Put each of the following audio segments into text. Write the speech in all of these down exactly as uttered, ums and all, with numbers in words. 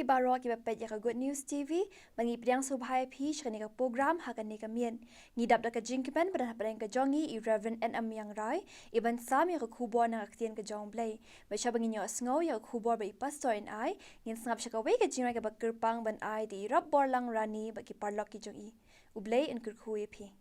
Baroh kiba peit ïa ka Good News T V, ba ngi pdiang sngewbha ïa phi sha kane ka program ha kane ka miet. Ngi dap da ka jingkmen ba don hapdeng ka jong ngi i Reverend N M Myngrai, iban sam ïa ka khubor na ka ktien ka jong U Blei. Bad sha ba ngin ïohsngew ïa ka khubor ba i pastor in ai, ngin sngap sha kawei ka jingrwai kaba kyrpang ban ai da i Rapborlang Rani bad ki paralok ki jong i. U Blei un kyrkhu ïa phi.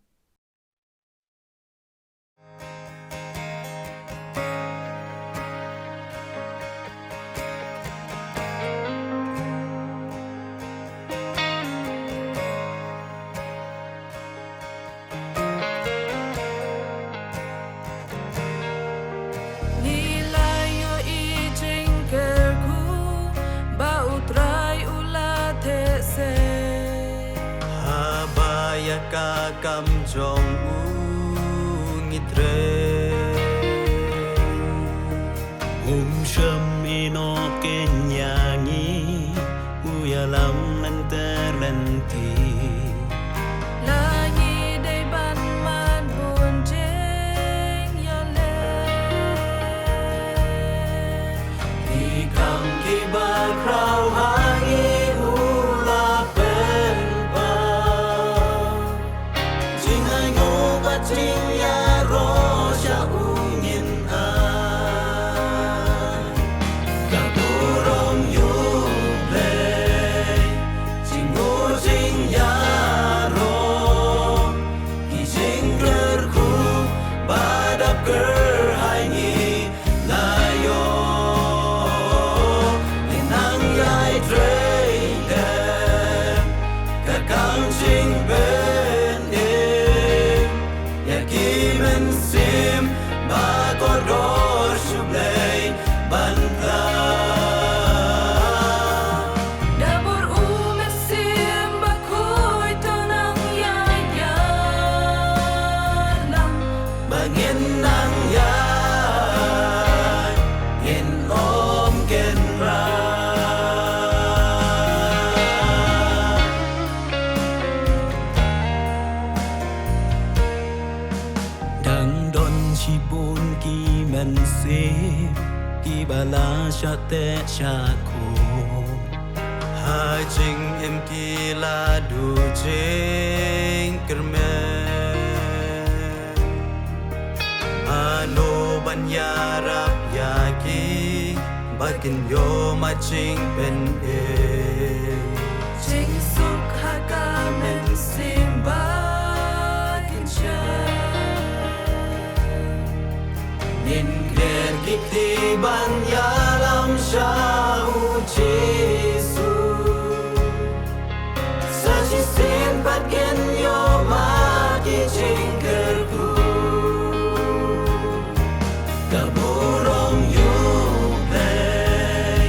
Ngi la ïohi jingkyrkhu ba U Trai u la theh se. Haba ïa ka kam jong u ngi trei. Um shym ïehnoh kynja ïa ngi, u ïalam lynter lynti. La ngi dei ban mad bun jingïaleh. Ki kam kiba khraw ha ngi u la pynpaw. Jingainguh bad jingïaroh sha u ngin ai. Ka burom ïa U Blei, jingngeit jingïaroh, ki jingkyrkhu ba dap kyrhai ngi la ïoh. Ngin nang ïai trei dem ka kam jingpynim ïa ki mynsiem ba kordor sha U Blei ban pla. Da bor u Mynsiem Bakhuid to nang ïaid ïalam. Ba ngin nang ïaid, ngin ym kynrad. Dang don shibun ki mynsiem kiba la shah teh shah khum. Ha jingim ki la duh jingkyrmen. Mano ban ïarap ïa ki ba kin ïoh ma jingpynim. Jingsuk ha ka mynsiem ba kin shah. Ngin klet ki kti ban ïalam sha U Jisu. Sa shisien pat ngin ïoh ma ki jingkyrkhu. Ka burom ïa U Blei,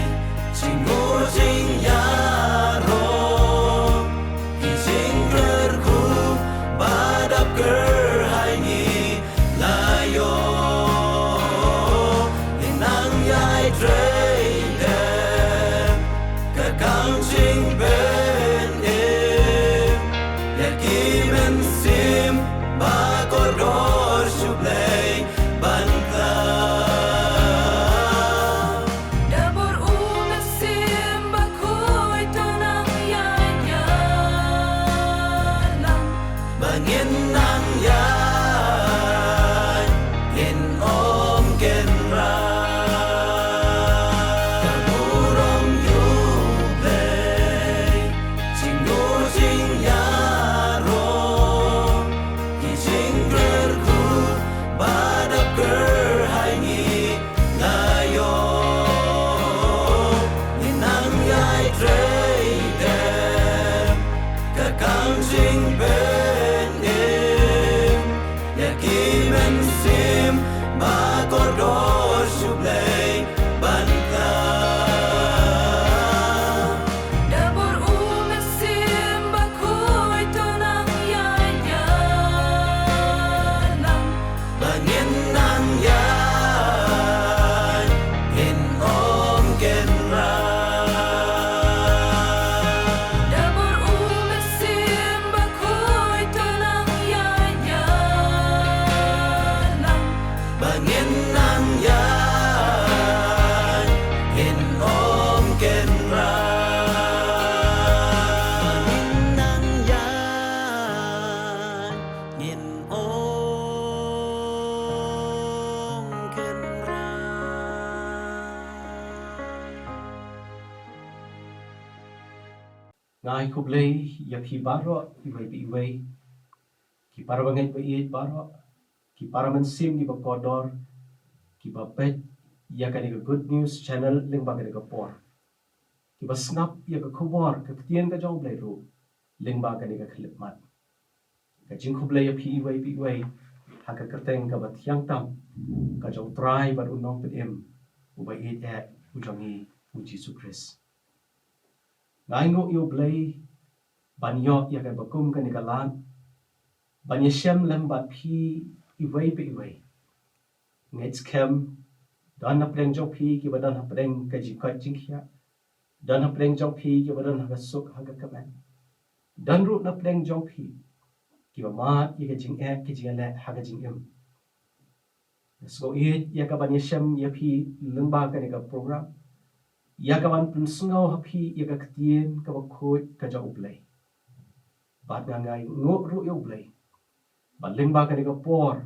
jingngeit jingïaroh, ki jingkyrkhu ba dap kyrhai ngi la ïoh. Ngin nang ïai trei dem ka kam jingpynim ïa ki mynsiem ba kordor sha U Blei ban pla. Da bor u Mynsiem Bakhuid to nang ïaid ïalam. Ba ngin nang ïaid, ngin ym kynrad. Ka burom ïa U Blei, jingngeit jingïaroh, ki jingkyrkhu ba dap kyrhai ngi la ïoh. Ngin nang ïai trei dem ka kam jingpynim ïa ki mynsiem ba kordor sha U Blei ban pla. Da bor u Mynsiem Bakhuid to nang ïaid ïalam. Ba ngin nang ïaid, ngin ym kynrad. Da bor u Mynsiem Bakhuid Khublei ïa phi baroh iwei pa iwei, ki para bangeit ba ïeit baroh, ki para mynsiem kiba kordor, kiba peit ïa kane ka Good News Channel lyngba kane ka por, kiba sngap ïa ka khubor ka ktien ka jong U Blei ruh lyngba kane ka khyllipmat. Ka jingkhublei ïa phi iwei pa iwei ha ka kyrteng kaba thiang tam ka jong U Trai bad U Nongpynim uba ïeit eh, U jong ngi U Jisu Khrist. Nga ainguh ïa U Blei ban ïoh ïa kaba kum kane ka lad ban ïashem lem bad phi iwei pa iwei. Ngeit skhem don hapdeng jong phi kiba don hapdeng ka jingkoit jingkhiah, don hapdeng jong phi kiba don ha ka suk ha ka kmen, don ruh hapdeng jong phi kiba mad ïa ka jingeh ka jingïaleh ha ka jingim. Nga sngewieit ïa kaban ïashem ïa phi lyngba kane ka program, ïa kaban pynsngew ha phi ïa ka ktien kaba khuid ka jong U Blei. Bad nga ainguh ruh ïa U Blei ba lyngba kane ka por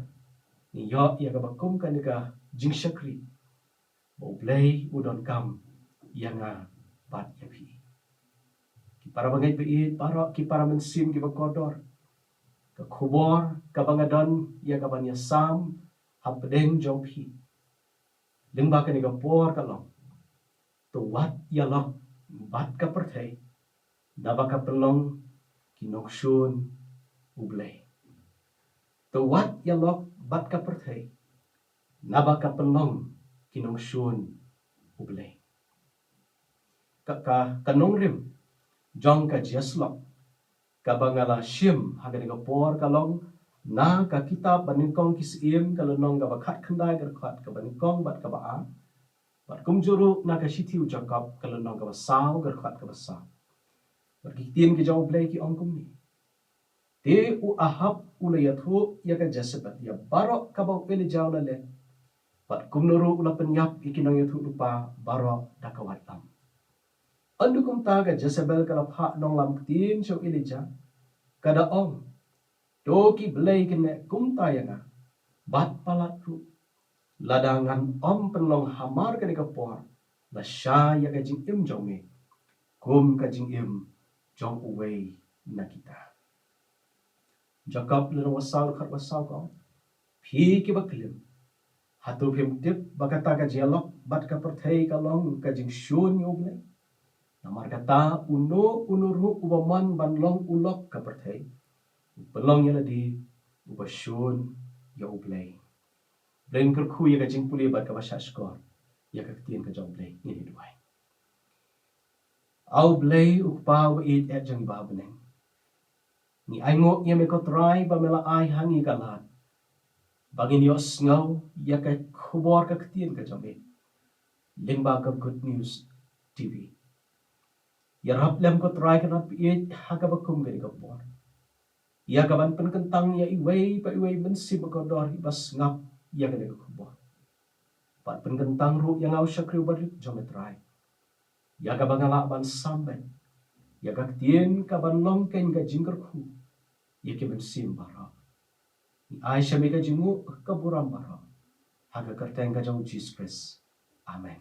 ngi ïoh ïa kaba kum kane ka jingshakri ba U Blei u donkam ïa nga bad ïa phi. Ki para bangeit ba ïeit baroh, ki para mynsiem kiba kordor, ka khubor kaba nga don ïa kaban ïasam hapdeng jong phi lyngba kane ka por ka long: To wat ïalok bad ka pyrthei, naba ka pynlong ki nongshun U Blei. To wat ïalok bad ka pyrthei, naba ka pynlong ki nongshun U Blei. Ka, ka, ka nongrim jong ka jingïasyllok kaba nga la shim ha kane ka por ka long na ka kitab Banyngkong ki Syiem ka lynnong kaba khatkhyndai, ka dkhot kaba nyngkong bad kaba ar, bad kumjuh ruh na ka shithi u Jakob ka lynnong kaba saw, ka dkhot kaba saw. Bad ki ktien ki jong U Blei ki ong kumne: Te u Ahab u la ïathuh ïa ka Jezebel ïa baroh kaba u Elijah u la leh, bad kumno ruh u la pynïap ïa ki nongïathuhlypa baroh da ka waitlam. Ynda kumta ka Jezebel ka la phah nonglam ktien sha u Elijah, ka da ong: To ki blei kynnoh kumta ïa nga, bad palat ruh, lada ngan ym pynlong hamar kane ka por, lashai ïa ka jingim jong me kum ka jingim jong uwei na kita. Jakob lynnong kaba saw, dkhot kaba saw ka ong: Phi kiba klim, hato phim tip ba kata ka jingïalok bad ka pyrthei ka long ka jingshun ïa U Blei? Namar kata uno uno ruh uba mon ban long u lok ka pyrthei, u pynlong ïa lade uba shun ïa U Blei. Blei un kyrkhu ïa ka jingpule bad kaba shahshkor ïa ka ktien ka jong U Blei. Ngin ïa duwai. A U Blei, U Kpa uba ïeit eh jong ngi ba ha bneng, ngi ainguh ïa me ko Trai ba me la ai ha ngi ka lad ba ngin ïohsngew ïa ka khubor ka ktien ka jong me lyngba ka Good News T V. Ïarap lem ko Trai ka nat ba ïeit ha kaba kum kane ka por, ïa kaban pynkyntang ïa iwei pa iwei mynsiem ba kordor iba sngap ïa kane ka khubor. Bad pynkyntang ruh ïa nga u shakri uba rit jong me Trai, ïa kaba nga lah ban sam beit ïa ka ktien kaban long keiñ ka jingkyrkhu ïa ki mynsiem baroh. Ngi ai sha me ka jingnguh ka burom baroh ha ka kyrteng ka jong U Jisu Khrist. Amen.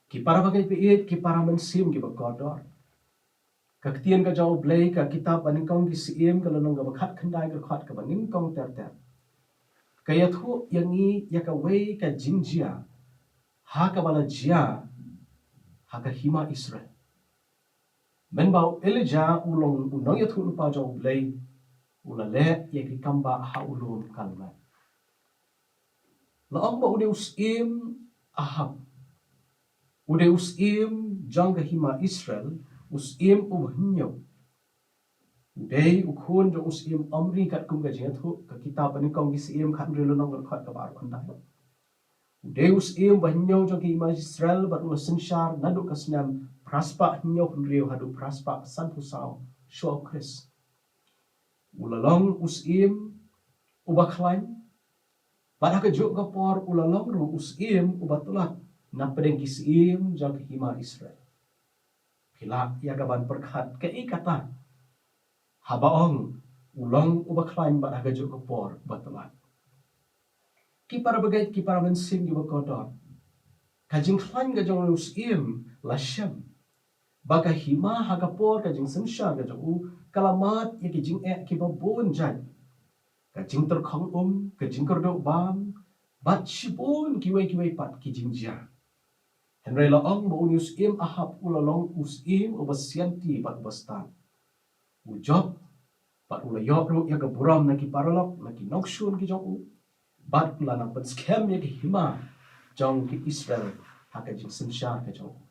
Ki para bangeit ba ïeit, ki para mynsiem kiba kordor, ka ktien ka jong U Blei, ka kitab Banyngkong ki Syiem ka lynnong kaba khatkhyndai, ka dkhot kaba nyngkong ter ter, ka ïathuh ïa ngi ïa kawei ka jingjia ha kaba la jia ha ka hima Israel. Mynba u Elijah u long u nongïathuhlypa jong U Blei, u la leh ïa ki kam ba ha u lum Karmel. La ong ba u dei u syiem Ahab, u dei u syiem jong ka hima Israel, u syiem uba hynñiew. U dei u khun jong u syiem Omri katkum ka jingïathuh ka kitab Banyngkong ki Syiem khathynriew lynnong, ka dkhot kaba arphew khyndai. U dei u syiem ba hynñiew jong ka hima Israel bad u la synshar naduh ka snem phra spah hynñiew phew hynriew haduh phra spah sanphew saw shuwa U Khrist. U la long u syiem uba khlaiñ, bad ha kajuh ka por u la long ruh u syiem uba tlot napdeng ki syiem jong ka hima Israel. Phi lah ïa kaban pyrkhat kaei kata haba ong u long uba khlaiñ bad ha kajuh ka por uba tlot. Ki para bangeit, ki para mynsiem kiba kordor, ka jingkhlaiñ ka jong u syiem la shem ba ka hima ha ka por ka jingsynshar ka jong u ka la mad ïa ki jingeh kiba bun jait, ka jingtyrkhong um, ka jingkyrduh bam, bad shibun kiwei kiwei pat ki jingjia. Hynrei la ong ba une u syiem Ahab u la long u syiem uba sianti bad uba stad. U jop bad u la ïoh ruh ïa ka burom na ki paralok, na ki nongshun ki jong u, bad u la nang pynskhem ïa ka hima jong ki Israel ha ka jingsynshar ka jong u.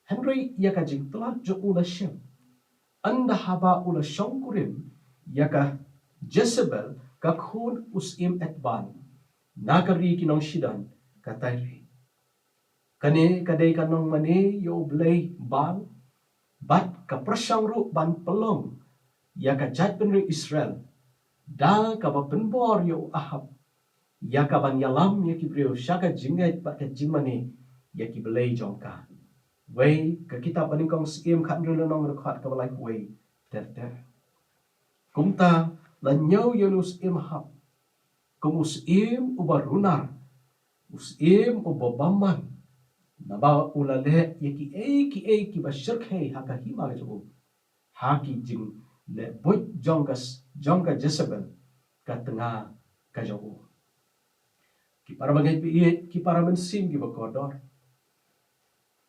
Hynrei ïa ka jingtlot jong u la shem ynda haba u la shongkurim ïa ka Jezebel, ka khun u syiem Etbaal, na ka ri ki nongshida, ka Tyre. Kane ka dei ka nongmane ïa u blei Baal, bad ka pyrshang ruh ban pynlong ïa ka jaitbynriew Israel da kaba pynbor ïa u Ahab ïa ka ban ïalam ïa ki briew sha ka jingngeit bad ka jingmane ïa ki blei jong ka. Wei ka kitab Banyngkong Syiem khathynriew lynnong dkhot kaba lai wei ter ter. Kumta la ñiew ïa une u syiem Ahab kum u syiem uba runar, u syiem uba bymman, naba u la leh ïa kiei kiei kiba shyrkhei ha ka hima ka jong u, ha ki jingleh buit jong ka, jong ka Jezebel, ka tnga ka jong u. Ki para bangeit ba ïeit, ki para mynsiem kiba kordor,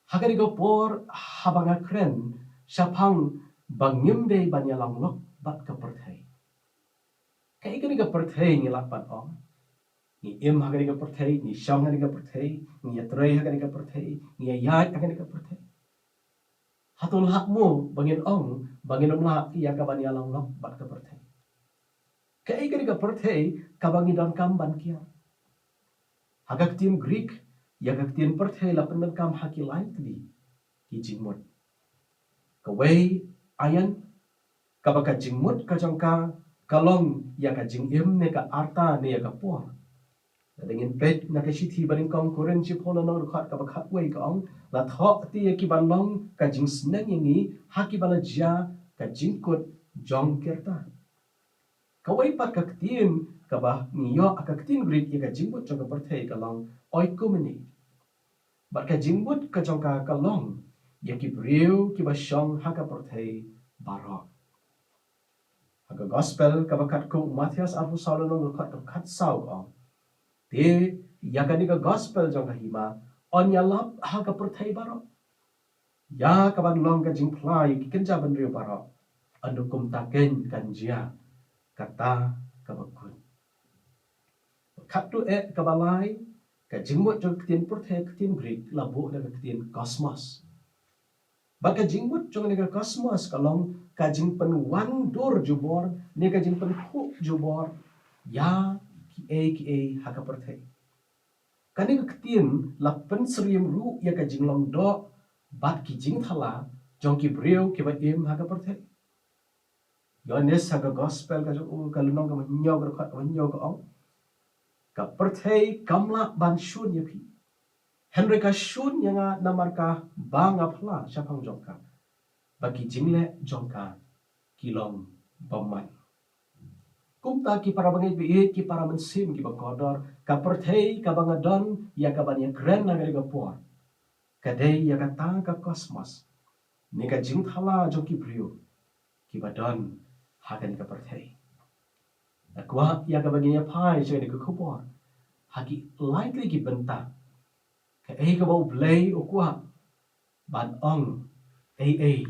ha kane ka por haba nga kren shaphang ba ngim dei ban ïalang lok bad ka pyrthei. Kaei kane ka pyrthei ngi lah ban ong? Ngi im ha kane ka pyrthei, ngi shong ha kane ka pyrthei, ngi ïatrei ha kane ka pyrthei, ngi ïaid ha kane ka pyrthei. Hato lah mo ba ngin ong ba ngin ym lah ïa ka ban ïalang lok bad ka pyrthei? Kaei kane ka pyrthei kaba ngi donkam ban kiar? Ha ka ktien Greek, ïa ka ktien pyrthei la pyndonkam ha ki lai tylli ki jingmut. Kawei, aion, kaba ka jingmut ka jong ka ka long ïa ka jingim ne ka arta ne ïa ka por. Lada ngin peit na ka shithi Banyngkong Korinth shiphew lynnong dkhot kaba khatwei ka ong, la thoh te ïa ki ban long ka jingsneng ïa ngi ha kiba la jia ka jingkut jong ki rta. Kawei pat ka ktien kaba ngi ïoh ha ka ktien Greek ïa ka jingmut jong ka pyrthei ka long oikomene. Bad ka jingmut ka jong ka ka long ïa ki briew kiba shong ha ka pyrthei baroh. Ha ka gospel kaba katkum u Mathaios arphew saw lynnong dkhot kaba khatsaw ka ong, te ïa kane ka gospel jong ka hima yn ïalap ha ka pyrthei baroh, ïa kaban long ka jingphla ïa ki kynja bynriew baroh. Haduh kumta keiñ kan jia kata kaba kut. Katto eh kaba lai, ka jingmut jong ka ktien pyrthei ha ka ktien Greek la buh da ka ktien kosmos. Bad ka jingmut jong kane ka kosmos ka long ka jingpynwandur jubor ne ka jingpynkhuid jubor ïa kiei kiei ha ka pyrthei. Kane ka ktien la pynsyriem ruh ïa ka jinglong doh bad ki jingthala jong ki briew kiba im ha ka pyrthei. Ïoannis ha ka gospel ka jong u, ka lynnong kaba hynñiew, ka dkhot kaba hynñiew ka ong, ka pyrthei kam lah ban shun ïa phi, hynrei ka shun ïa nga namar kaba nga phla shaphang jong ka, ba ki jingleh jong ka ki long bymman. Kumta ki para bangeit ba ïeit, ki para mynsiem kiba kordor, ka pyrthei kaba nga don ïa kaban ïakren ha kane ka por, ka dei ïa kata ka kosmos ne ka jingthala jong ki briew kiba don ha kane ka pyrthei. Nga kwah ïa kaba ngin ïa phai sha kane ka khubor ha ki lai tylli ki bynta. Kaei kaba U Blei u kwah ban ong ei ei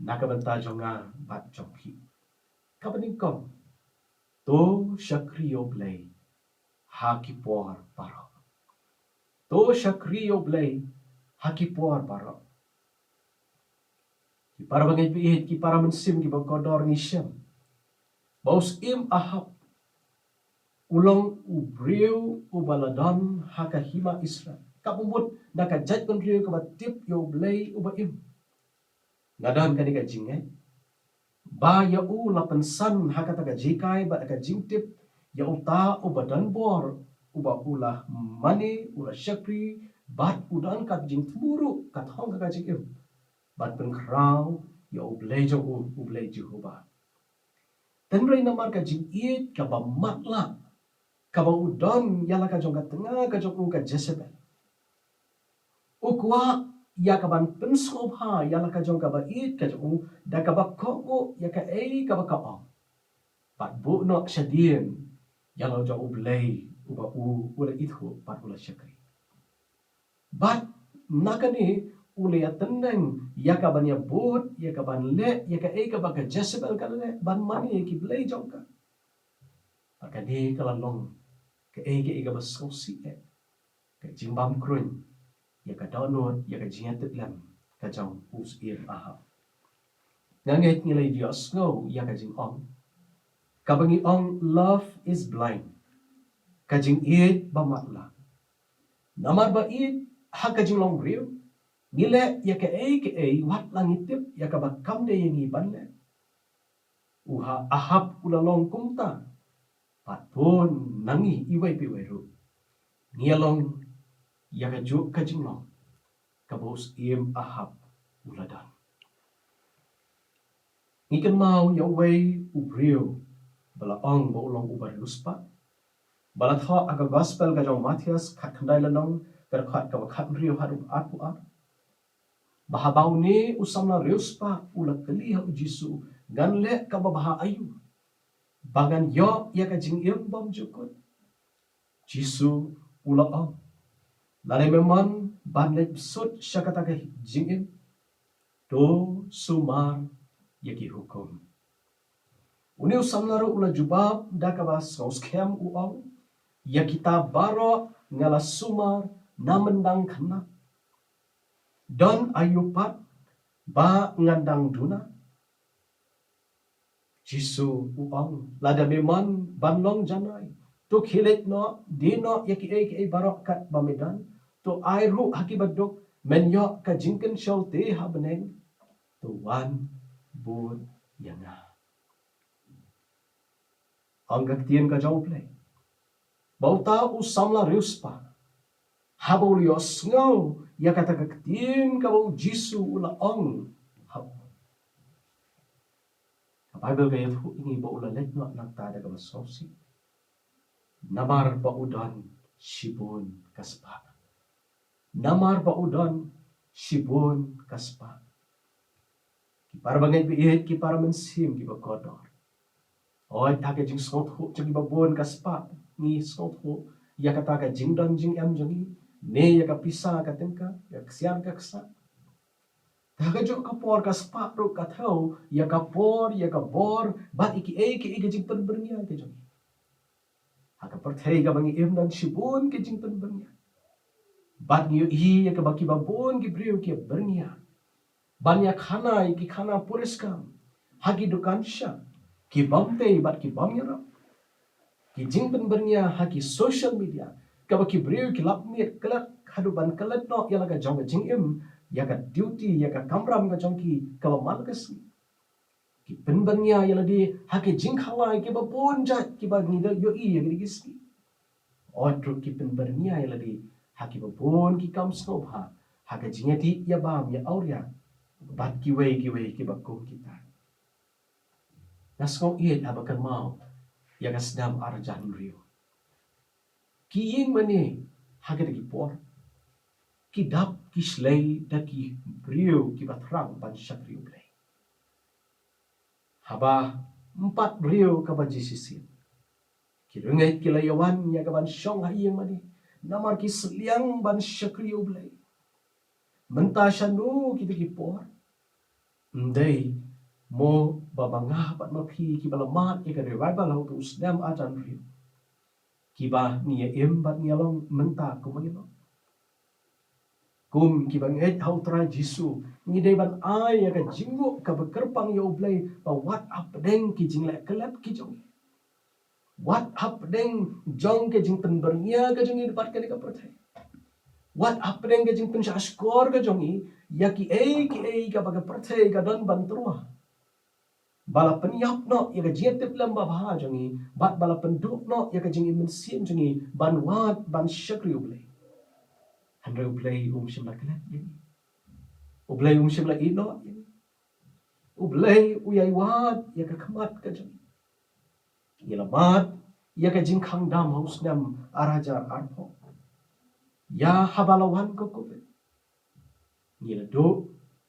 na ka bynta jong nga bad jong phi? Kaba nyngkong, to shakri ïa U Blei ha ki por baroh. To shakri ïa U Blei ha ki por baroh. Ki para bangeit ba ïeit, ki para mynsiem kiba kordor, ngi shem ba u syiem Ahab u long u briew uba la don ha ka hima Israel, kaba mut na ka jaitbynriew kaba tip ïa U Blei uba im. Nga don kane ka jingngeit ba ïa u la pynsan ha kata ka jinghikai bad ka jingtip ïa uta uba don bor, uba u la mane, u la shakri, bad u don ka jingthmu ruh ka thong ka jingim ban pynkhraw ïa U Blei jong u, U Blei Jehobah. Tynrai namar ka jingïeit kaba matlah kaba u don ïa la ka jong ka tnga ka jong u ka Jezebel, u kwah ïa kaban pynsngewbha ïa la ka jong kaba ïeit ka jong u da kaba kohnguh ïa kaei kaba ka ong. Bad buh noh shadien ïa la jong U Blei uba u u la ithuh bad u la shakri. Bad na kane u la ïatynreng ïa kaban ïabud ïa kaban leh ïa kaei kaba ka Jezebel ka la leh ban mane ïa ki blei jong ka. Bad kane ka la long kaei kaei kaba sngewsih eh, ka jingbam kruiñ ïa ka dohnud ïa ka jingïatiplem ka jong u Syiem Ahab. Nga ngeit ngi la ïohsngew ïa ka jingong kaba ngi ong, "Love is blind." Ka jingïeit ba matlah. Namar ba ïeit ha ka jinglong briew ngi leh ïa kaei kaei wat la ngi tip ïa kaba kam dei ïa ngi ban leh. U Ahab u la long kumta. Bad bun na ngi iwei pa iwei ruh ngi ïa long ïa kajuh ka jinglong kaba u Syiem Ahab u la don. Ngi kynmaw ïa uwei u briew ba la ong ba u long uba riewspah, ba la thoh ha ka Gospel ka jong u Mathaios khatkhyndai lynnong, ka dkhot kaba khathynriew haduh arphew ar, ba haba une u samla riewspah u la kylli ha u Jisu, "Ngan leh kaba bha aïu ba ngan ïoh ïa ka jingim bymjukut?" Jisu u la ong, "Lada me mon ban leit bsut sha kata ka jingim, to sumar ïa ki hukum." Une u samla ruh u la jubab da kaba sngewskhem, u ong, "Ïa kita baroh nga la sumar na myndang khynnah. Don aïu pat ba ngan dang duna?" Jisu u ong, "Lada me mon ban long janai, to khie leit noh, die noh ïa kiei kiei baroh kat ba me don, to ai ruh ha kiba duk, men ïoh ka jingkynshew te ha bneng, to wan bud ïa nga." Ong ka ktien ka jong U Blei ba uta u samla riewspah, haba u la ïohsngew ïa kata ka ktien kaba u Jisu u la ong ha u, ka Baibl ka ïathuh ïa ngi ba u la leit noh nangta da kaba sngewsih, namar ba u don shibun ka spah. Namar ba u don shibun ka spah. Ki para bangeit ba ïeit, ki para mynsiem kiba kordor, hooid, ha ka jingsngewthuh jong kiba bun ka spah ngi sngewthuh ïa kata ka jingdon jingem jong ngi, ne ïa ka pisa ka tyngka, ïa ka ksiar ka ksah. Te ha kajuh ka por ka spah ruh ka thew ïa ka por, ïa ka bor, bad ïa kiei kiei ka jingpynbyrngia ka jong ngi. Ha ka pyrthei kaba ngi im don shibun ka jingpynbyrngia. Bad ngi ïohi ïa kaba kiba bun ki briew ki byrngia ban ïa khana ïa ki khana puriskam ha ki dukan sha, ki bym tei bad ki bym ïarap. Ki jingpynbyrngia ha ki social media, kaba ki briew ki lap miet klet haduh ban klet noh ïa la ka jong ka jingim, ïa ka duty, ïa ka kamram ka jong ki kaba man ka sngi. Ki pynbyrngia ïa lade ha ki jingkhalai kiba bun jait kiba ngi da ïohi ïa kine ki sngi. Hooid, ruh ki pynbyrngia ïa lade ha kiba bun ki kam sngewbha, ha ka jingïadih ïabam ïa awria bad kiwei kiwei kiba kum kita. Nga sngew ïeit haba kynmaw ïa ka snem ar hajar hynriew. Ki ïing mane ha kata ki por ki dap ki shlei da ki briew kiba thrang ban shakri U Blei. Haba ym pat briew kaba ju shisien, ki rangeit ki la ïawan ïa kaban shong ha ïing mane namar ki sliang ban shakri U Blei. Mynta shano kita ki por? Ym dei mo ba ma nga bad ma phi kiba la mad ïa ka revival ha uto u snem ar hajar hynriew kiba ngi ïa im bad ngi ïa long mynta kumba ngi long? Kum kiba ngeit ha U Trai Jisu, ngi dei ban ai ïa ka jingnguh kaba kyrpang ïa U Blei ba wat hapdeng ki jingleh klet ki jong ngi, wat hapdeng jong ka jingpynbyrngia ka jong ngi bad kane ka pyrthei, wat hapdeng ka jingpynshahshkor ka jong ngi ïa kiei kiei kaba ka pyrthei ka don ban tyrwa, ba la pynïap noh ïa ka jingïatiplem babha jong ngi bad ba la pynduh noh ïa ka jingim mynsiem jong ngi ban wad ban shakri U Blei. Hynrei U Blei um shym la klet ïa ngi. U Blei um shym la ïehnoh ïa ngi. U Blei u ïai wad ïa ka khmat ka jong ngi. Ngi la mad ïa ka jingkhang dam ha u snem ar hajar arphew, ïa haba la wan ka Covid. Ngi la duh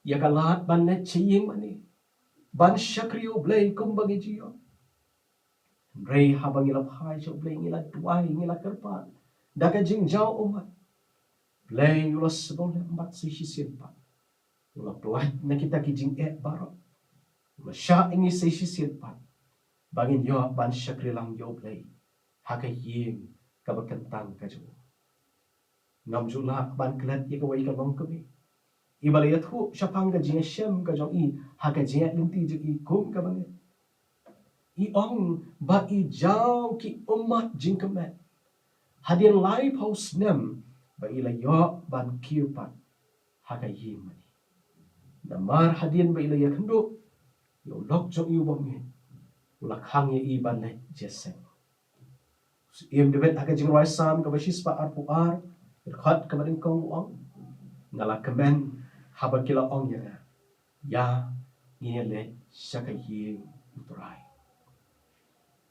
ïa ka lad ban leit sha ïing mane, ban shakri ïa U Blei kumba ngi ju ïoh. Hynrei haba ngi la phai sha U Blei, ngi la duwai, ngi la kyrpad da ka jingjaw ummat, Blei u la sngewlem bad sa shisien pat u la pyllait na kita ki jingeh baroh. U la shah ïa ngi sa shisien pat ba ngin ïoh ban shakri lang ïa U Blei ha ka ïing kaba kyntang ka jong u. Ngam ju lah ban klet ïa kawei ka longkmie iba la ïathuh shaphang ka jingïashem ka jong i ha ka jingïaid lynti jong i kum kaba ngi. I ong ba i jaw ki ummat jingkmen hadien laiphew snem ba i la ïoh ban kiew pat ha ka ïing mane. Namar hadien ba i la ïakynduh ïa u lok jong i uba miet, u la khang ïa i ban leit jingïaseng. U Syiem David ha ka Jingrwai Salm kaba shispah arphew ar, dkhot kaba nyngkong u ong, nga la kmen haba ki la ong ïa nga, ïa ngin ïaleit sha ka ïing U Trai.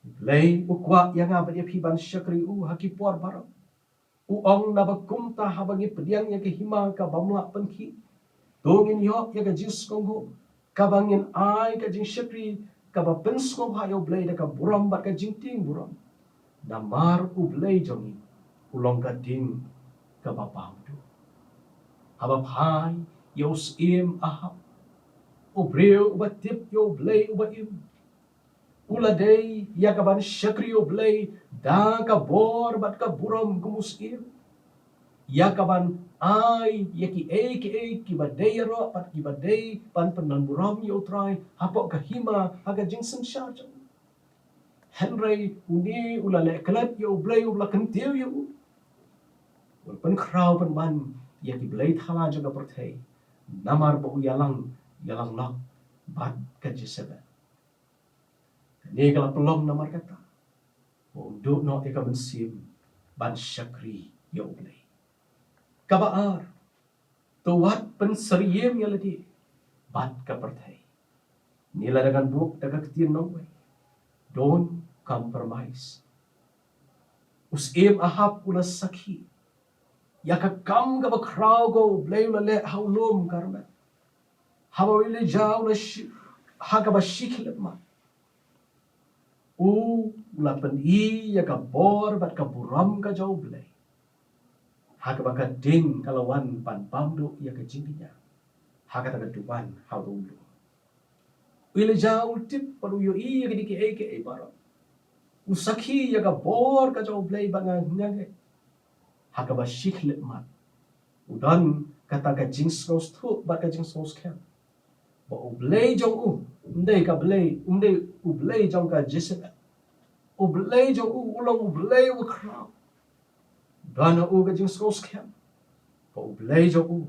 U Blei u kwah ïa nga bad ïa phi ban shakri u ha ki por baroh. U ong naba kumta haba ngi pdiang ïa ka hima ka bym lah pynkhih, to ngin ïoh ïa ka jingsngewnguh kaba ngin ai ka jingshakri kaba pynsngewbha ïa U Blei da ka burom bad ka jingtieng burom. Namar U Blei jong ngi u long ka ding kaba bam duh. Haba phai ïa u Syiem Ahab, u briew uba tip ïa U Blei uba im, u la dei ïa ka ban shakri ïa U Blei da ka bor bad ka burom kum u syiem, ïa ka ban ai ïa kiei kiei kiba dei ïaroh bad kiba dei ban pyndonburom ïa U Trai hapoh ka hima ha ka jingsynshar jong u. Hynrei une u la leh klet ïa U Blei uba la kyntiew ïa u, u la pynkhraw pynban ïa ki blei thala jong ka pyrthei, namar ba u ïalang ïalang lok bad ka Jesebel. Kane ka la pynlong namar kata ba um duh noh ïa ka mynsiem ban shakri ïa U Blei. Kaba ar, to wat pynsyriem ïa lade bad ka pyrthei. Ne lada ngan buh da ka ktien nongwei, don't compromise. U Syiem Ahab u la sakhi ïa ka kam kaba khraw kaba U Blei u la leh ha u lum Karmel. Haba u Elijah u la shi, ha kaba shi khyllipmat, u la pyni ïa ka bor bad ka burom ka jong U Blei, ha kaba ka ding ka la wan ban bam duh ïa ka jingkñia ha kata ka duwan ha u lum. U Elijah u tip bad u ïohi ïa kine kiei kiei baroh. U sakhi ïa ka bor ka jong U Blei bad nga, nga ngeit ha kaba shi khyllipmat u don kata ka jingsngewthuh bad ka jingsngewskhem ba U Blei jong u um dei ka Blei, um dei U Blei jong ka Jesebel. U Blei jong u u long U Blei uba khraw. Don ha u ka jingsngewskhem ba U Blei jong u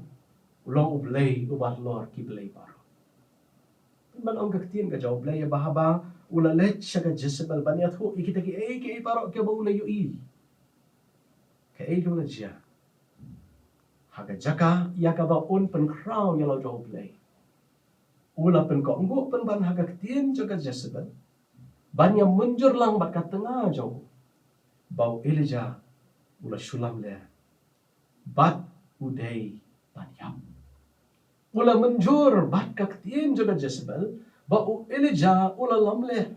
u long U Blei uba halor ki blei baroh. Pynban ong ka ktien ka jong U Blei ba haba u la leit sha ka Jesebel ban ïathuh ïa kita kiei kiei baroh kiba u la ïohi, kaei kaba la jia? Ha ka jaka ïa kaba un pynkhraw ïa la u jong U Blei, u la pynkohnguh pynban ha ka ktien jong ka Jesebel ban ïa mynjur lang bad ka tnga jong u ba u Elijah u la shu lamler bad u dei ban ïap. U la mynjur bad ka ktien jong ka Jesebel ba u Elijah u la lamler.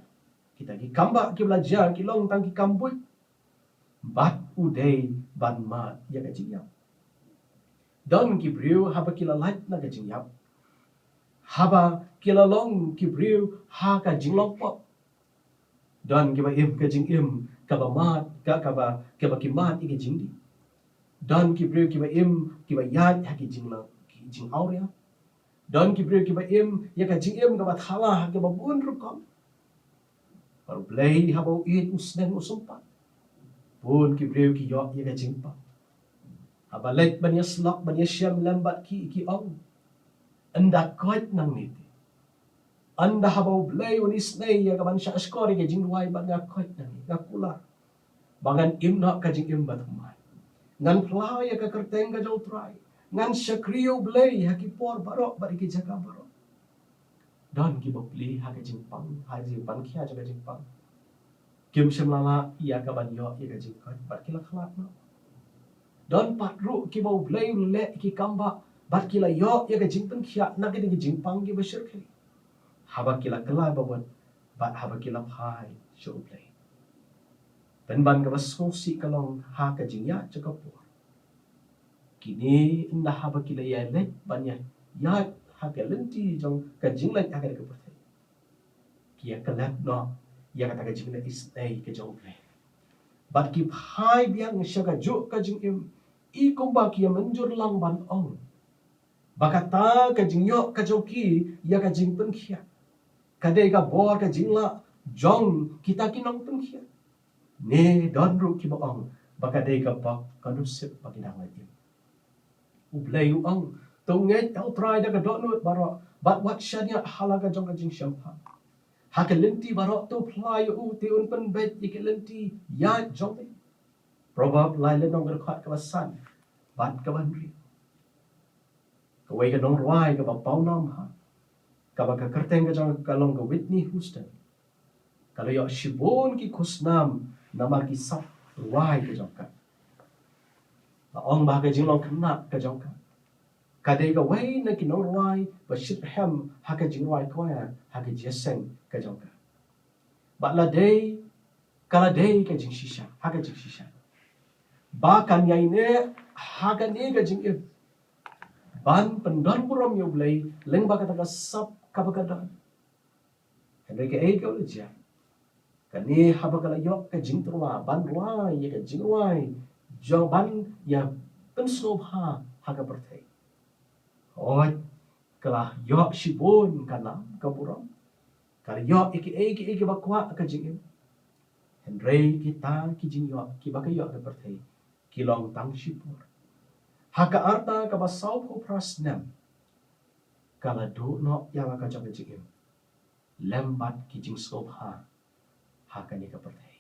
Kita ki kam ba kiba la jia ki long tang ki kam buit bad u dei ban mad ïa ka jingïap. Don ki briew haba ki la lait na ka jingïap, haba ki la long ki briew ha ka jinglong pop, don kiba im ka jingim kaba mad, ka, kaba, kaba ki mad ïa ka jingdih. Don ki briew kiba im kiba ïaid ha ki jingla, ki jingawria. Don ki briew kiba im ïa ka jingim kaba thala ha kiba bun rukom. Bad U Blei haba u ïeit u sneng u sympat, bun ki briew ki ïoh ïa ka jingpang. Haba leit ban ïasyllok ban ïashem lem bad ki, ki ong, ynda koit nangne te, ynda haba U Blei un isynei ïa ka ban shah shkor ïa ka jingduwai bad nga koit nangne, nga kular ba ngan im noh ka jingim bathymmai. Ngan phla ïa ka kyrteng ka jong U Trai. Ngan shakri ïa U Blei ha ki por baroh bad ha ki jaka baroh. Don kiba plie ha ka jingpang, ha ka jingpang, khia jong ka jingpang. Kim shym la lah ïa ka ban ïoh ïa ka jingkoit bad ki la khlad noh. Don pat ruh kiba U Blei u leh ki kam ba Bad ki la ïoh ïa ka jingpynkhiah na kine ki jingpang kiba shyrkhei, haba ki la kylla babud bad haba ki la phai sha U Blei. Pynban kaba sngewsih ka long ha ka jingïaid jong ka por, kine ynda haba ki la ïaleit ban ïaid ha ka lynti jong ka jingleit ha kane ka pyrthei, ki ïa klet noh ïa kata ka jingleh isynei ka jong U Blei. Bad ki phai biang sha kajuh ka jingim, i kumba ki ïa mynjur lang ban ong ba kata ka jingïoh ka jong ki ïa ka jingpynkhiah ka dei ka bor ka jinglah jong kita ki nongpynkhiah. Ne don ruh kiba ong ba ka dei ka bok ka nusip ba ki dang la im. U Blei u ong, to ngeit ha U Trai da ka dohnud baroh bad wat shaniah ha la ka jong ka jingshemphang. Ha ka lynti baroh to phla ïa u, te un pynbeit ïa ka lynti ïaid jong me. Proverb lai lynnong ka dkhot kaba san bad kaba hynriew, kawei ka nongrwai kaba pawnam ha, kaba ka kyrteng ka jong ka long ka Whitney Houston, ka la ïoh shibun ki khusnam namar ki sap rwai ka jong ka. La ong ba ka jinglong khynnah ka jong ka, ka dei kawei na ki nongrwai ba shitrhem ha ka jingrwai choir ha ka jingïaseng ka jong ka. Bad la dei, ka la dei ka jingshisha ha ka jingshisha ba kan ïaineh ha kane ka jingim ban pyndon burom ïa U Blei lyngba kata ka sap kaba ka don. Hynrei kaei ka la jia? Kane haba ka la ïoh ka jingtyrwa ban rwai ïa ka jingrwai jong ban ïa pynsngewbha ha ka pyrthei, hooid, ka la ïoh shibun ka nam ka burom. Ka la ïoh ïa kiei kiei kiba kwah ka jingim. Hynrei kita ki jingïoh kiba ka ïoh ha ka pyrthei ki long tang shipor. Ha ka rta kaba sawphew phra snem ka la duh noh ïa la ka jong ka jingim lem bad ki jingsngewbha ha kane ka pyrthei.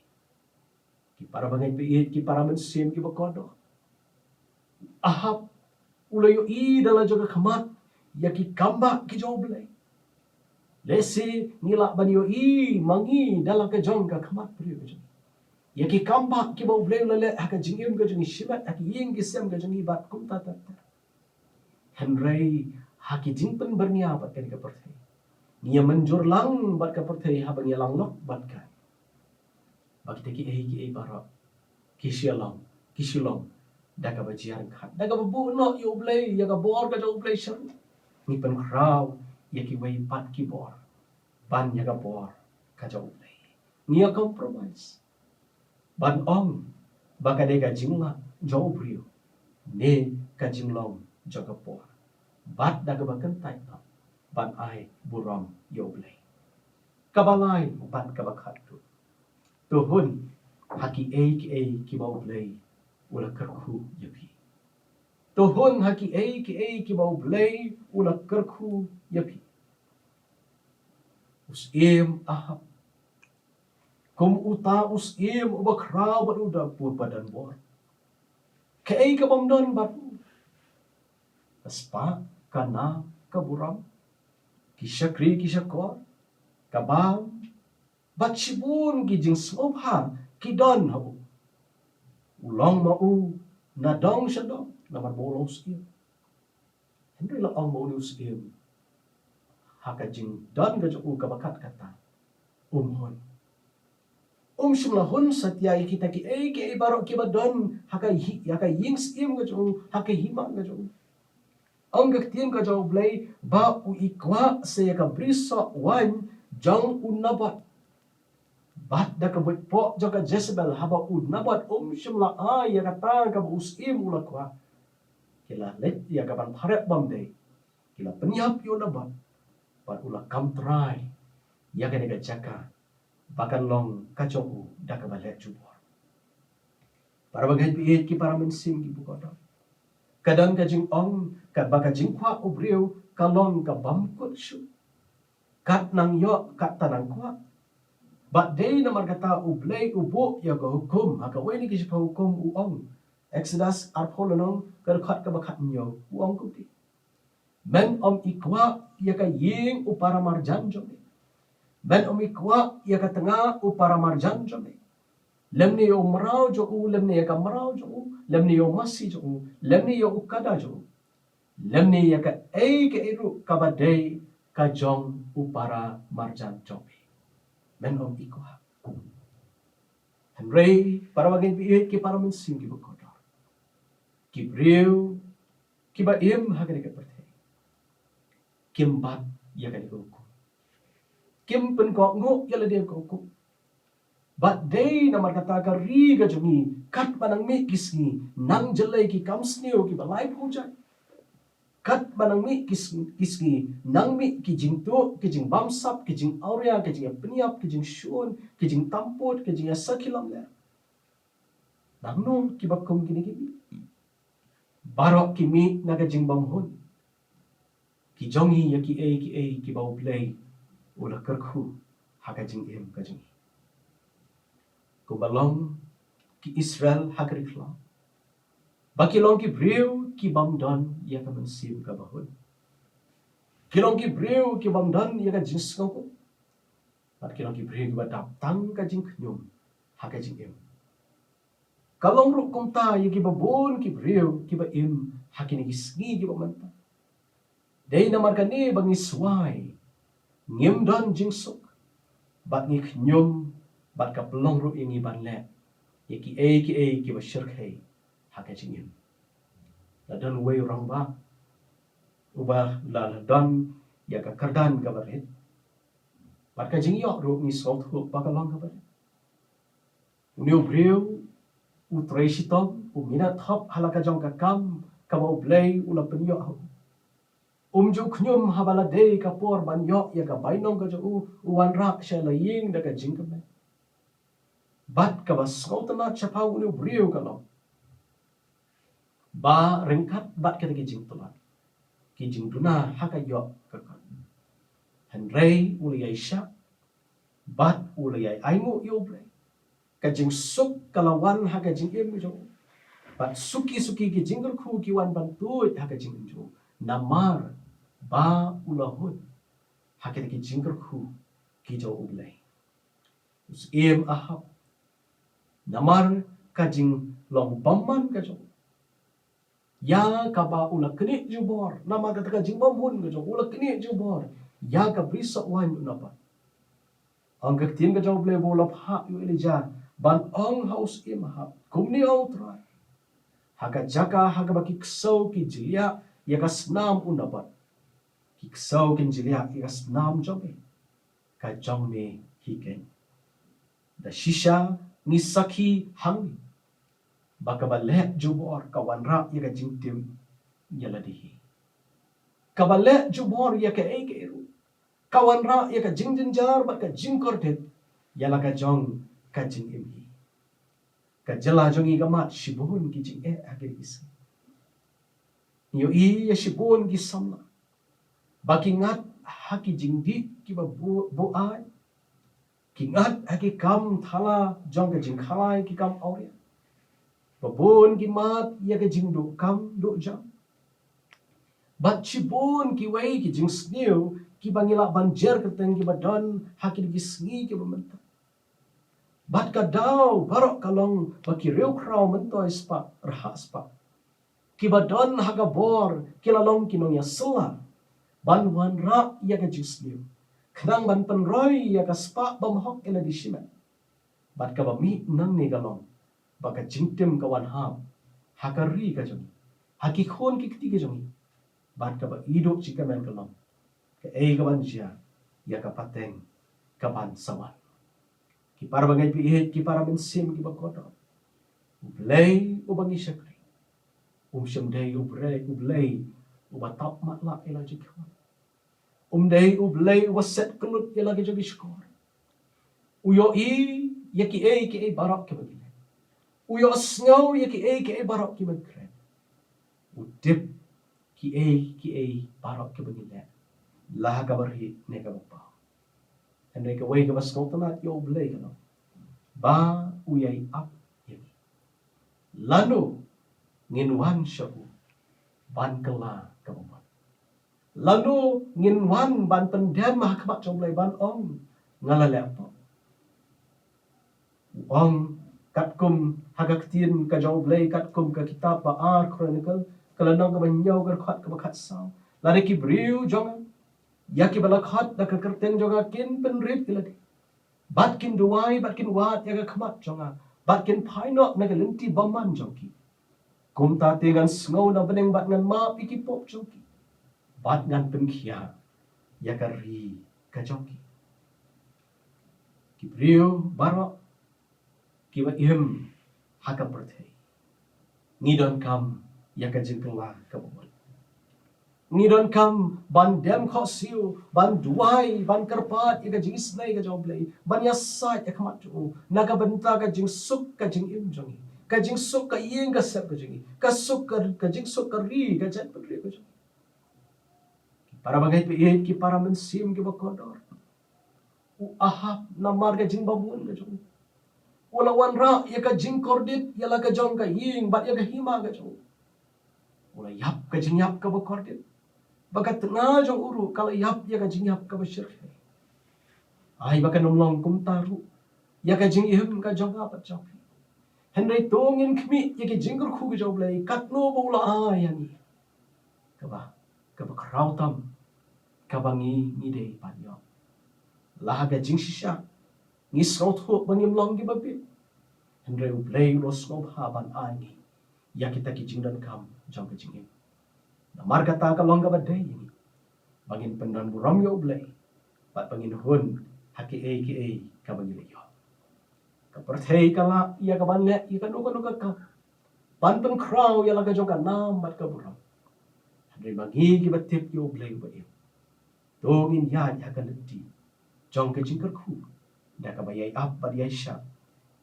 Ki para bangeit ba ïeit, ki para mynsiem kiba kordor, Ahab u la ïohi da la jong ka khmat ïa ki kambah ki jong U Blei. Lehse ngi lah ban ïohi ma ngi da la ka jong ka khmat briew ka jong ngi ïa ki kambah kiba U Blei u la leh ha ka jingim ka jong ngi, shimet ha ki ïing ki sem ka jong ngi bad kumta ter ter. Hynrei ha ki jingpynbyrngia bad kane ka pyrthei, ngi ïa mynjur lang bad ka pyrthei haba ngi ïa lang lok bad ka, ba kita kiei kiei baroh ki shu long, ki shu long da kaba jia ryngkat, da kaba buh noh ïa U Blei, ïa ka bor ka jong U Blei sha ruh. Ngi pynkhraw ïa kiwei pat ki bor ban ïa ka bor ka jong U Blei. Ngi ïa compromise ban ong ba ka dei ka jinglah jong u briew ne ka jinglong jong ka por, bad da kaba kyntait noh ban ai burom ïa U Blei. Kaba lai bad kaba khatduh, to hun ha kiei kiei kiba U Blei u la kyrkhu ïa phi. To hun ha kiei kiei kiba U Blei u la kyrkhu ïa phi. U syiem Ahab, kum uta u syiem uba khraw bad uba don bor, kaei kabym don bad u? Ka spah, ka nam, ka burom, ki shakri ki shakor, ka bam, bad shibun ki jingsngewbha ki don ha u. U long ma u na dong sha dong namar ba u long u syiem. Hynrei la ong ma une u syiem ha ka jingdon ka jong u kaba kat kata, um hun. Um shym la hun satia ïa kita kiei kiei baroh kiba don ha ka ïing syiem ka jong u, ha ka hima ka jong u. Ong ka ktien ka jong U Blei ba u i kwah sa ïa ka brisoh waiñ jong u Nabot. Bad da ka buit poh jong ka Jezebel, haba u Nabot um shym la ai ïa kata kaba u syiem u la kwah, ki la leit ïa ka ban pharep bym dei, ki la pynïap ïa u Nabot, bad u la kam trai ïa kane ka jaka ba kan long ka jong u da kaba leh jubor. Para bangeit ba ïeit, ki para mynsiem kiba kordor, ka don ka jingong katba ka jingkwah u briew ka long kabym kut shuh. Kat nang ïoh, kat ta nang kwah. Bad dei namar kata U Blei u buh ïa ka hukum ha kawei na ki shiphew hukum, u ong, Exodus arphew lynnong, ka dkhot kaba khathynñiew, u ong kumne: Men ym i kwah ïa ka ïing u paramarjan jong me. Men ym i kwah ïa ka tnga u paramarjan jong me, lymne ïa u mraw jong u, lymne ïa ka mraw jong u, lymne ïa u masi jong u, lymne ïa u kada jong u. lymne ïa kaei kaei ruh kaba dei ka jong u para marjan jong me. Men ong i ko ha. Hynrei para bangeit baieit, ki para mynsiem kiba kordor, ki briew kiba im ha kane ka pyrthei kim bat ïa kane ka hukum. Kim pynkohnguh ïa lade ka hukum. Bad dei namar kata ka ri ka jong ngi, katba nang mih ki sngi, nang jlei ki kam sniew kiba laiphew jait. Katba nang mih ki sngi, ki sngi, nang mih ki jingtuh, ki jingbamsap, ki jingawria, ki jingïapynïap, ki jingshun, ki jingtampud, ki jingïasakhi lamler. Nangno kiba kum kine ki mih? Baroh ki mih na ka jingbymhun ki jong ngi ïa kiei kiei kiba U Blei u la kyrkhu ha ka jingim ka jong ngi. Kumba long ki Israel ha ka ri khlaw, ba ki long ki briew ki bym don ïa ka mynsiem kaba hun. Ki long ki briew ki bym don ïa ka jingsngewhun. Bad ki long ki briew kiba dap tang ka jingkhñium ha ka jingim. Ka long ruh kumta ïa kiba bun ki briew kiba im ha kine ki sngi kiba mynta. Dei namar kane ba ngi swai, ngim don jingsuk, bad ngi khñium, bad ka pynlong ruh ïa ngi ban leh ïa kiei kiei kiba shyrkhei ha ka jingim. La don uwei u rangbah uba la, la don ïa ka kyrdan kaba rit, bad ka jingïoh ruh ngi sngewthuh ba ka long kaba rit. Une u briew u trei shitom, u minot thop ha la ka jong ka kam kaba U Blei u la pynïoh ha u. Um ju khñium haba la dei ka por ban ïoh ïa ka bainong ka jong u, u wanrah sha la ïing da ka jingkmen. Bad kaba sngewtynnat shaphang une u briew ka long ba ryngkat bad kata ki jingtlot, ki jingduna ha ka ïoh ka kot, hynrei u la ïai shah bad u la ïai ainguh ïa U Blei. Ka jingsuk ka la wan ha ka jingim jong u, bad suki suki ki jingkyrkhu ki wan ban tuid ha ka jingim jong u, namar ba u la hun ha kita ki jingkyrkhu ki jong U Blei. U Syiem Ahab, namar ka jinglong bymman ka jong u, ïa kaba u la knieh jubor, namar kata ka jingbymhun ka jong u, u la knieh jubor ïa ka brisoh waiñ u Nabot. Ong ka ktien ka jong U Blei ba u la phah ïa u Elijah ban ong ha u Syiem Ahab, kumne ong U Trai: Ha ka jaka ha kaba ki ksew ki jliah ïa ka snam u Nabot, ki ksew kin jliah ïa ka snam jong me, ka jong me hi keiñ. Da shisha ngi sakhi hangne ba kaba leh jubor ka wanrah ïa ka jingtim ïa lade hi. Kaba leh jubor ïa kaei kaei ruh ka wanrah ïa ka jingjynjar bad ka jingkordit ïa la ka jong ka jingim hi. Ka jylla jong ngi ka mad shibun ki jingeh ha kine ki sngi. Ngi ïohi ïa shibun ki samla ba ki ngat ha ki jingdih kiba bu-, buaid, ki ngat ha ki kam thala jong ka jingkhalai, ki kam awria. Ba bun ki mad ïa ka jingduh kam duh jam. Bad shibun kiwei ki jingsniew kiba ngi lah ban jer kyrteng kiba don ha kine ki sngi kiba mynta. Bad ka daw baroh ka long ba ki riewkhraw myntoi spah rhah spah kiba don ha ka bor ki la long ki nongïasylla ban wanrah ïa ka jingsniew, khnang ban pynroi ïa ka spah bymhok ïa lade shimet. Bad kaba mih nangne ka long ba ka jingtim ka wan hap ha ka ri ka jong ngi, ha ki khun ki kti ka jong ngi. Bad kaba iduh jingkmen ka long kaei kaban jia ïa ka pateng kaban sa wan. Ki para bangeit baieit, ki para mynsiem kiba kordor, U Blei uba ngi shakri um shym dei U Blei, U Blei uba tap matlah ïa la jong ki khun. Um dei U Blei uba set kyllut ïa la ki jong ki shkor. U ïohi ïa kiei kiei baroh kiba ngi leh. U ïohsngew ïa kiei kiei baroh kiba ngi kren. U tip kiei kiei baroh kiba ngi leh, la ha kaba rieh ne kaba paw. Hynrei kawei kaba sngewtynnat ïa U Blei ka long ba u ïai ap ïa ngi. Lano ngin wan sha u ban kylla kaba mut? Lano ngin wan ban pyndem ha khmat jong U Blei ban ong, nga la leh pop? U ong katkum ha ka ktien ka jong U Blei, katkum ka kitab ba ar Chronicle, ka lynnong kaba hynñiew, ka dkhot kaba khatsaw. Lada ki briew jong nga, ïa kiba la khot da ka kyrteng jong nga, kin pynrit ïa lade, bad kin duwai, bad kin wad ïa ka khmat jong nga, bad kin phai noh na ka lynti bymman jong ki, kumta te ngan sngew na bneng bad ngan map ïa ki pop jong ki, bad ngan pynkhiah ïa ka ri ka jong ki. Ki briew baroh kiba im ha ka pyrthei, ngi donkam ïa ka jingkylla kaba mut. Ngi donkam ban dem khohsiew, ban duwai, ban kyrpad ïa ka jingisynei ka jong U Blei, ban ïasaid ïa ka khmat jong u na ka bynta ka jingsuk ka jingim jong ngi, ka jingsuk ka ïing ka sem ka jong ngi, ka suk ka, ka jingsuk ka ri, ka jaitbynriew ka jong ngi. Ki para bangeit ba ïeit, ki para mynsiem kiba kordor, u Ahab, namar ka jingbamon ka jong u, u la wanrah ïa ka jingkordit ïa la ka jong ka ïing bad ïa ka hima ka jong u. U la ïap ka jingïap kaba kordit, ba ka tnga jong u ruh ka la ïap ïa ka jingïap kaba shyrkhei. Ai ba kan ym long kumta ruh ïa ka jingim ka jong nga bad jong phi. Hynrei to ngin khmih ïa ka jingkyrkhu ka jong U Blei katno ba u la ai ïa ngi, kaba, kaba khraw tam, kaba ngi, ngi dei ban ïoh. La ha ka jingshisha ngi sngewthuh ba ngim long kiba bit, hynrei U Blei u la sngewbha ban ai ngi ïa kita ki jingdonkam jong ka jingim. Namar kata ka long kaba dei ïa ngi ba ngin pyndonburom ïa U Blei bad ba ngin hun ha kiei kiei kaba ngi la ïoh. Ka pyrthei ka lah ïa ka ban leh ïa kano kano ka kam ban pynkhraw ïa la ka jong ka nam bad ka burom. Hynrei ma ngi kiba tip ïa U Blei uba im, to ngin ïaid ha ka lynti jong ka jingkyrkhu da kaba ïai ap bad ïai shad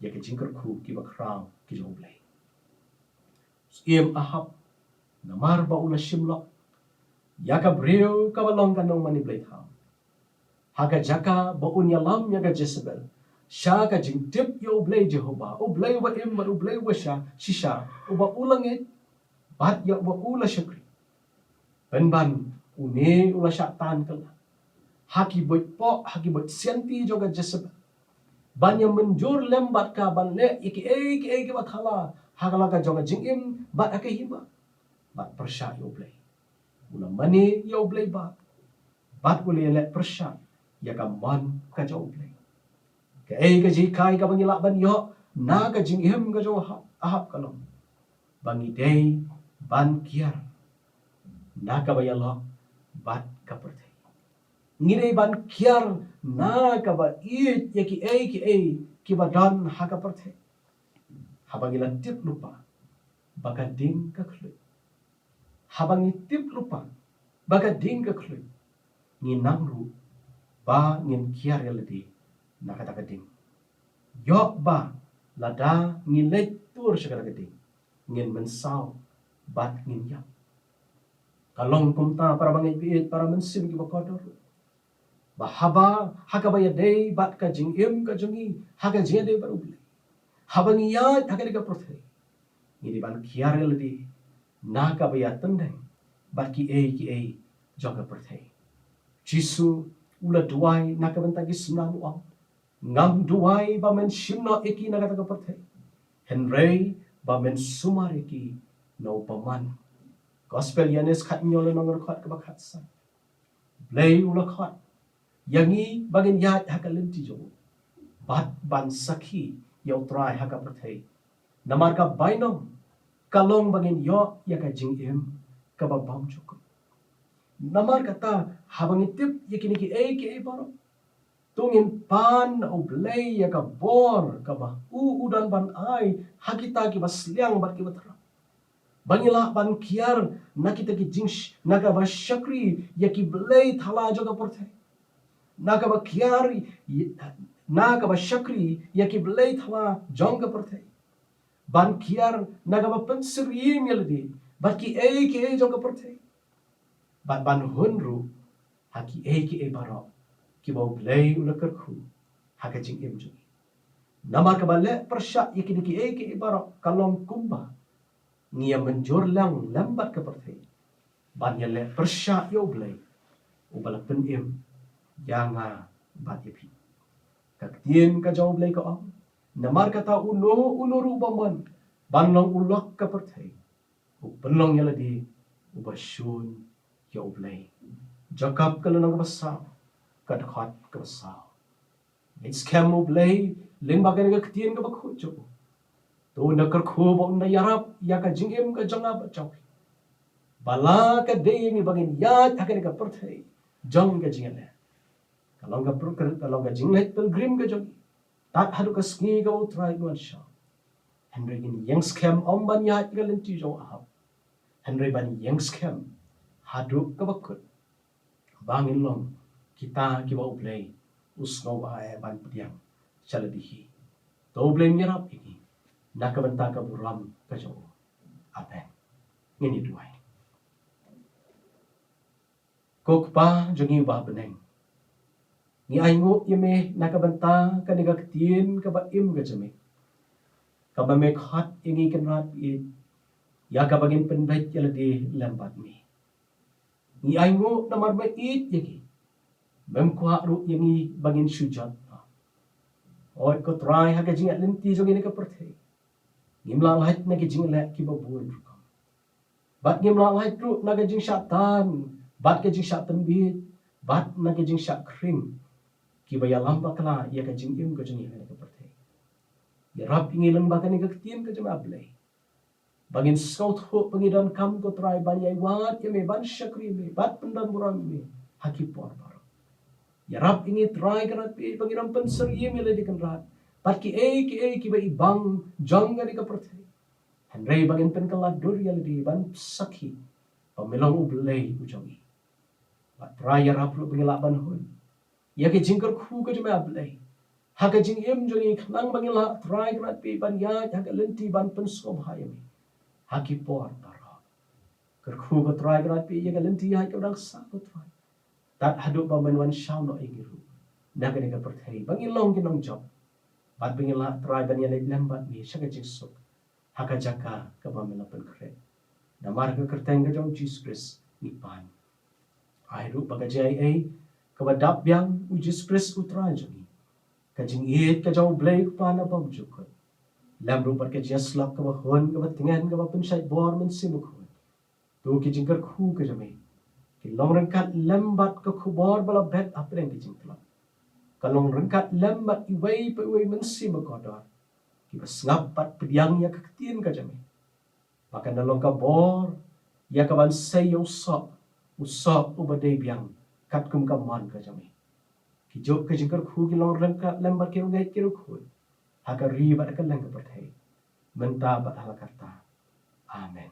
ïa ka jingkyrkhu kiba khraw ki jong U Blei. Syiem Ahab, namar ba u la shim lok ïa ka briew kaba long ka nongmane blei thaw, ha ka jaka ba un ïalam ïa ka Jezebel sha ka jingtip ïa U Blei Jehobah, U Blei uba im bad U Blei uba sha, shisha, uba u la ngeit bad ïa uba u la shakri. Pynban une u la shah tan kylla ha ki buit poh, ha ki buit sianti jong ka Jezebel, ban ïa mynjur lem bad ka ban leh ïa kiei kiei kiba thala ha ka la ka jong ka jingim bad ha ka hima, bad pyrshah ïa U Blei. U la mane ïa U Blei ba, bad u la ïaleh pyrshah ïa ka mon ka jong U Blei. Kaei ka jinghikai kaba ngi lah ban ïoh na ka jingim ka jong Ahab, Ahab ka long ba ngi dei ban kiar na kaba ïalok bad ka pyrthei. Ngi dei ban kiar na kaba ïeit ïa kiei kiei kiba don ha ka pyrthei. Haba ngi la tip lypa ba ka ding ka khluit, haba ngi tip lypa ba ka ding ka khluit, ngi nang ruh ba ngin kiar ïa lade na kata ka ding. Ïoh ba lada ngi leit tur sha kata ka ding, ngin mynsaw bad ngin ïap. Ka long kumta, para bangeit ba ïeit, para mynsiem kiba kordor, ba haba, ha kaba ïadei bad ka jingim ka jong ngi, ha ka jingïadei bad U Blei, haba ngi ïaid ha kane ka pyrthei, ngi dei ban kiar ïa lade na kaba ïatyndeng bad kiei kiei jong ka pyrthei. Jisu u la duwai na ka bynta ki synran, u ong, ngam duwai ba men shim noh ïa ki na kata ka pyrthei, hynrei ba men sumar ïa ki na u bymman. Gospel Ïoannis khathynñiew, lynnong dkhot kaba khatsan. Blei u la khot ïa ngi ba ngin ïaid ha ka lynti jong u bad ban sakhi ïa U Trai ha ka pyrthei. Namar ka bainong ka long ba ngin ïoh ïa ka jingim kaba bymjukut. Namar kata, haba ngi tip ïa kine kiei kiei baroh, to ngin pan na U Blei ïa ka bor kaba u u don ban ai ha kita kiba sliang bad kiba thrang. Ba ngi lah ban kiar na kita ki jingsh-, na kaba shakri ïa ki blei thala jong ka pyrthei. Na kaba kiar ïa-, na kaba shakri ïa ki blei thala jong ka pyrthei. Ban kiar na kaba pynsyriem ïa lade bad kiei kiei jong ka pyrthei. Bad ban hun ruh ha kiei kiei baroh kiba U Blei u la kyrkhu ha ka jingim jong ngi. Namar kaba leh pyrshah ïa kine kiei kiei baroh ka long kumba ngi ïa mynjur lang lem bad ka pyrthei ban ïaleh pyrshah ïa U Blei uba la pynim ïa nga bad ïa phi. Ka ktien ka jong U Blei ka ong, namar kata uno uno ruh ba mon ban long u lok ka pyrthei, U pynlong ïa lade uba shun ïa U Blei. Jakob ka lynnong kaba saw, ka dkhot kaba saw. Ngin skhem U Blei lyngba kane ka ktien kaba khuid jong u. To un da kyrkhu bad un da ïarap ïa ka jingim ka jong nga bad jong phi. Ba la ka dei ïa ngi ba ngin ïaid ha kane ka pyrthei jong ka jingïaleh. Ka long ka pyrkhat, ka long ka jingleit pilgrim ka jong ngi. Tad haduh ka sngi kaba U Trai un wan shong. Hynrei ngin ïeng skhem ym ban ïaid ha ka lynti jong u Ahab. Hynrei ban ïeng skhem haduh kaba kut. Ba ngin long kita kiba U Blei u sngew ba ai ban pdiang sha lade hi. To U Blei un ïarap ïa ngi na ka bynta ka burom ka jong u. Amen. Ngin ïa duwai. Ko Kpa jong ngi uba ha bneng, ngi ainguh ïa me na ka bynta kane ka ktien kaba im ka jong me, kaba me khot ïa ngi Kynrad ba ïeit ïa kaba ngin pynbeit ïa lade lem bad me. Ngi ainguh namar me ïeit ïa ngi, mem kwah ruh ïa ngi ba ngin shu jot. Oi ko Trai, ha ka jingïaid lynti jong ngi ha kane ka pyrthei, ngim lah lait na ki jingleh kiba bun rukom. Bad ngim lah lait ruh na ka jingshah tan bad ka jingshah tynbiej bad na ka jingshah khring kiba ïalam bakla ïa ka jingim ka jong ngi ha kane ka pyrthei. Ïarap ïa ngi lyngba kane ka ktien ka jong me, A Blei, ba ngin sngewthuh ba ngi donkam ko Trai ban ïai wad ïa me, ban shakri ïa me bad pyndonburom ïa me ha ki por baroh. Ïarap ïa ngi Trai Kynrad ba ïeit ba ngin ym pynsyriem ïa lade Kynrad bad kiei kiei kiba ibang jong kane ka pyrthei. Hynrei ba ngin pynkylla dur ïa lade ban sakhi ba me long U Blei u jong ngi. Bad Trai, ïarap ruh ba ngin lah ban hun ïa ka jingkyrkhu ka jong me, A Blei, ha ka jingim jong ngi khnang ba ngin lah Trai Kynrad ba ïeit ban ïaid ha ka lynti ban pynsngewbha ïa me ha ki por baroh. Kyrkhu ko Trai Kynrad ba ïeit ïa ka lynti ïaid kaba dang sah ko Trai, tad haduh ba men wan shaw noh ïa ngi ruh na kane ka pyrthei, ba ngin long ki nongjop bad ba ngin lah Trai ban ïaleit lem bad me sha ka jingsuk ha ka jaka kaba me la pynkhreh. Namar ka kyrteng ka jong U Jisu Khrist ngi pan. Ai ruh ba ka jingaiei kaba dap biang U Jisu Khrist U Trai jong ngi, ka jingïeit ka jong U Blei U Kpa na bymjukut, lem ruh bad ka jingïasyllok kaba hun, kaba tngen, kaba pynshait bor Mynsiem Bakhuid, to ki jingkyrkhu ka jong me kin long ryngkat lem bad ka khubor ba la bet hapdeng ka jingtlot. Kan long ryngkat lem bad iwei pa iwei mynsiem bakordor kiba sngap bad pdiang ïa ka ktien ka jong me, ba kan da long ka bor ïa ka ban sei ïa u soh, u soh uba dei biang katkum ka mon ka jong me. Ki juk ka jingkyrkhu ki long ryngkat lem bad ki riewngeit ki riewkhuid ha ka ri bad ha kylleng ka pyrthei, mynta bad ha la katta. Amen.